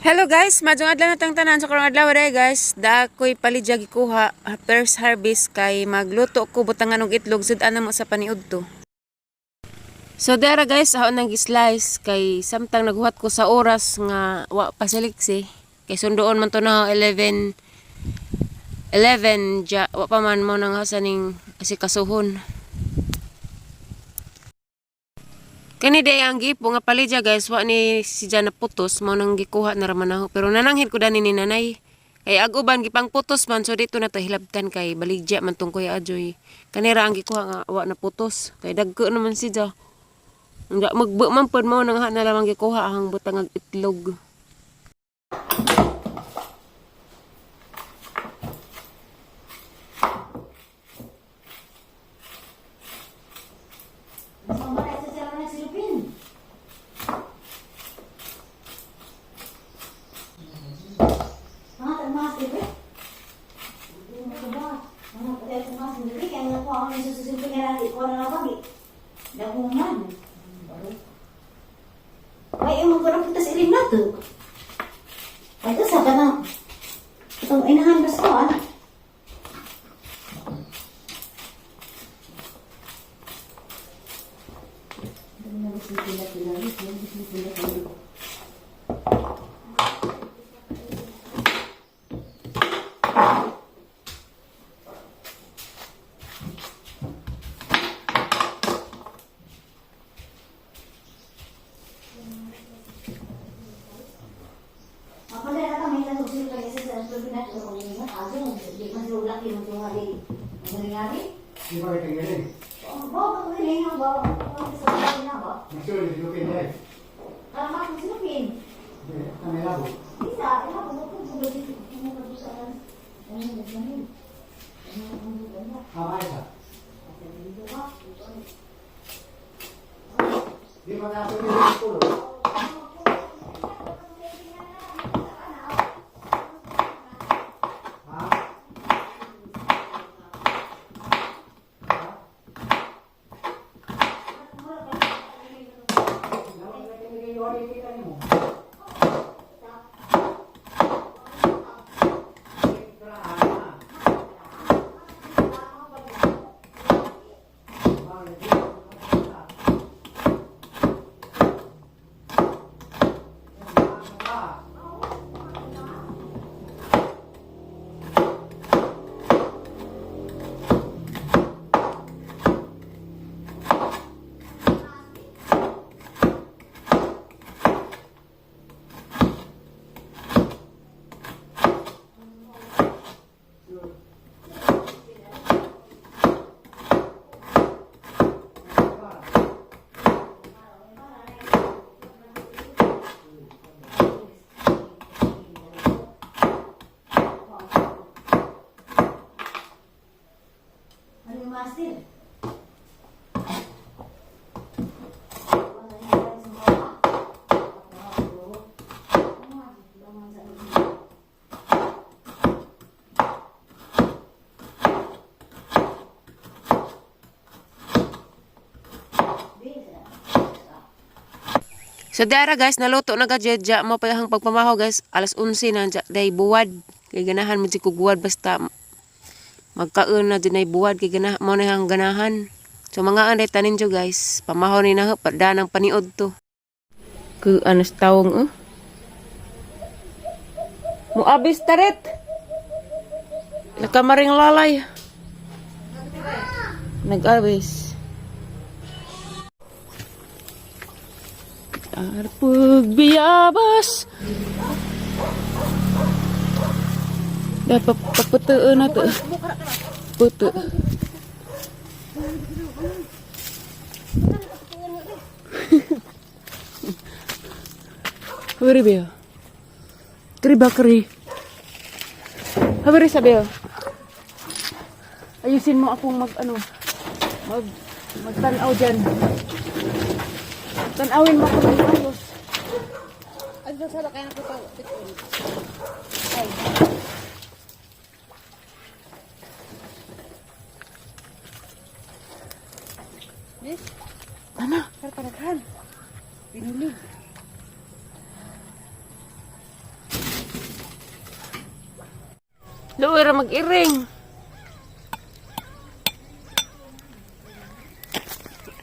Hello guys, maayong adlaw natong tanan sa karong adlaw re guys. Da ko'y palidya gikuha first harvest kay magluto ko butangan og itlog, sud-an mo sa paniud to. So dara guys, ako nang slice kay samtang naghuwat ko sa oras nga wa pa siliksi kay sundoon man to na 11 11 ja, wa pa man mo nang asa ning asikasuhon. Kani day ang gipo nga palidya guys, wa ni si na putos, mao nang gikuha na raman ako. Pero nananghid ko dani ni nanay. Kay ag uban gipang putos man, so dito na to hilabtan kay baligya man tong Kuya Ajoy. Kanira ang gikuha nga wa na putos kay dagko naman siya. Nga magbu man pod, mao nang na lamang gikuha ang butang ag itlog. Ay, yung mga punta sa ilim na to. Ay, ito sa ka na. Itong inahan ba sa ah? Ako na ata may lasog sila kasi sa silupin na ito. Kung nga, aso, di man sila laki mo ito nga di. Ang nangyari? Di ba kayo galing? Oh, ba, pag-uling ba? Sa silupin na ba? Masul, lupin dahil. Tama kung silupin. Kami labo. Isa, ilang ko kung kung kung sa ano naglahin. Ano ang ano? Tama isa. Di ba nga ito yung pulo? Ha? Ano yung master? So dara guys, naluto na gadya mo pa ang pagpamahaw guys, alas 11 na dya, day buwad. Kay ganahan mo di ko buwad basta magkaon na din ay buwad kay ganahan mo na ang ganahan. So mga anay tanin jo guys, pamahaw ni na danang paniod to. Ku anas tawong eh. Muabis tarit. Nakamaring lalay. Nag-abis. Arpug biyabas. Dapat paputuan na to. Puto. Habiri ba? Kri ba kri? Habiri sabi. Ayusin mo akong mag ano mag magtanaw diyan. Tanawin mo ako ng maayos. Tana. Pinulig. Luoy ra mag-iring.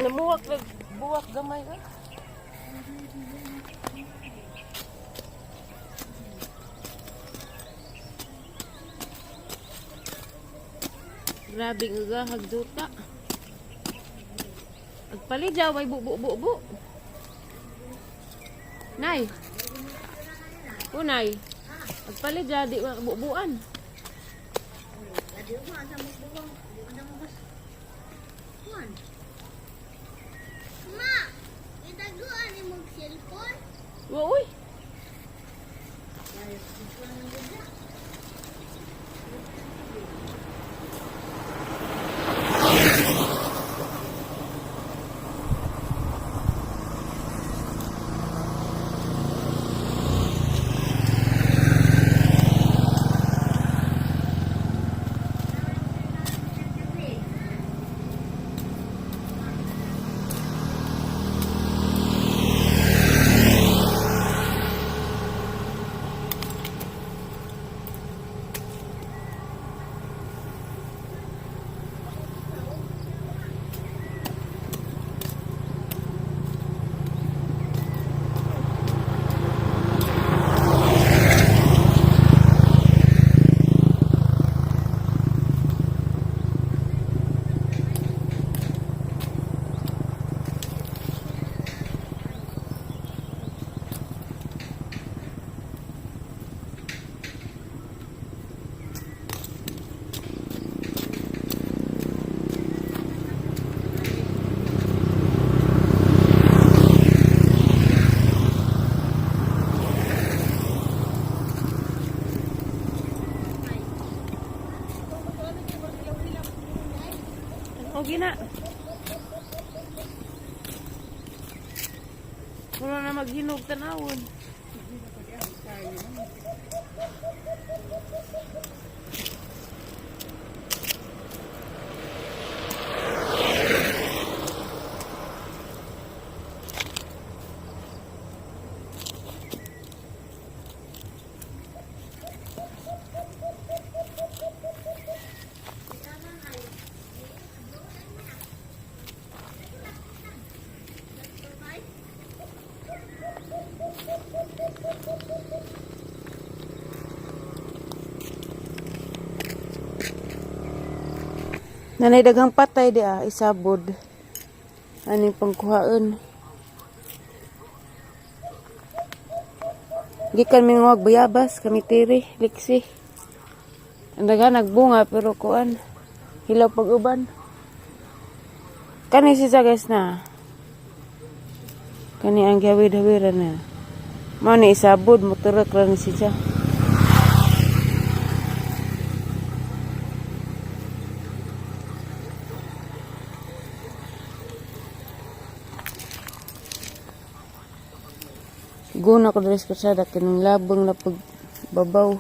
Namuwak nag buwak gamay eh. Grabe nga gahag duta. Agpalidya way bu bu bu bu. Nay. Unay. Agpalidya di bubuan. Adi ko asa mo buwang, asa mo bas. Kuan. Ma, itaguan ni mong cellphone. Wa uy. Okay na. Wala na maghinog tanawon. Nanay daghang patay di ah, isabod. Aning pangkuhaan. Gikan mi ngog bayabas kami tiri, liksi. Ang daghan nagbunga pero kuan hilaw pag-uban. Kani si guys na. Kani ang gawid-hawiran na. Mao ni isabod motorok ra ni siya. Guna ko diri sa kalsada kining labong na pagbabaw.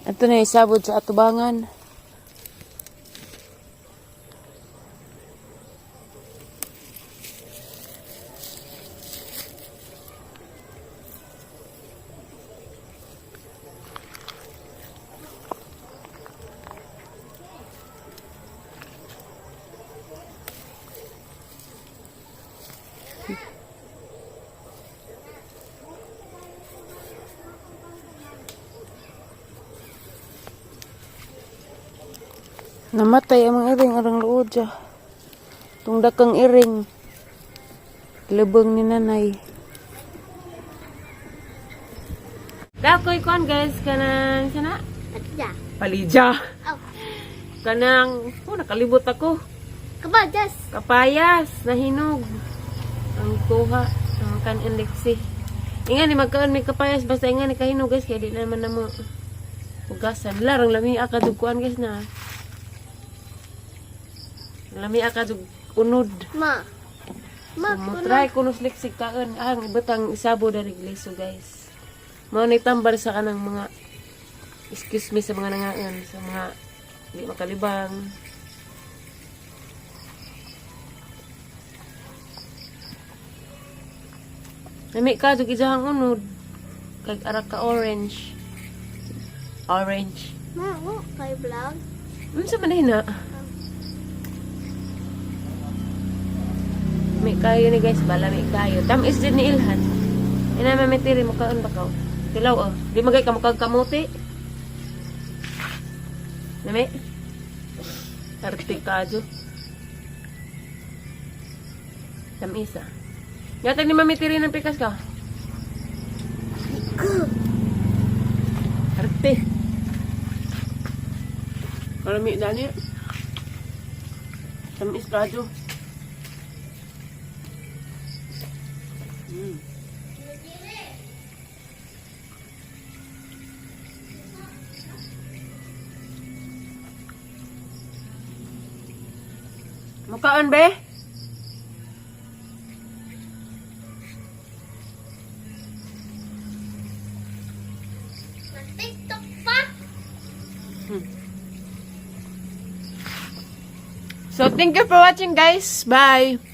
Ato na isabod sa atubangan. Namatay ang mga iring arang luod siya. Tung dakang iring. Lubong ni nanay. Dakoy kuan guys kanang sana Atja. palidya. Oh, Kanang oh, nakalibot ako. kabajas. Kapayas nahinog. Ang kuha ang kanin liksi. Inga ni magkaon may kapayas basta inga ni kahinog guys kay di naman namo hugasan. Larang lami akadug kuan guys na. Lami akadug unod. Ma. Ma, So, mo try kuno liksik kaon ang ibutang isabo dari gliso guys. Mao ni tambal sa kanang mga excuse me sa mga nangaan sa mga di makalibang. Nami ka jud ijahang unod. Kag ara ka orange. Orange. Ma, oh, kay vlog. Unsa man na? May kayo ni guys, bala may kayo. Tamis din ni Ilhan. Ina mamitiri mo kaon ba ka? Tilaw oh. Di magay ka mukag kamuti. Nami? Arte kajo. Tamis ah. Yata ni mamitiri ng pikas ka. Arte. Marami dani. Tamis kajo. Mukaan be? Nag-TikTok pa. So, thank you for watching, guys. Bye!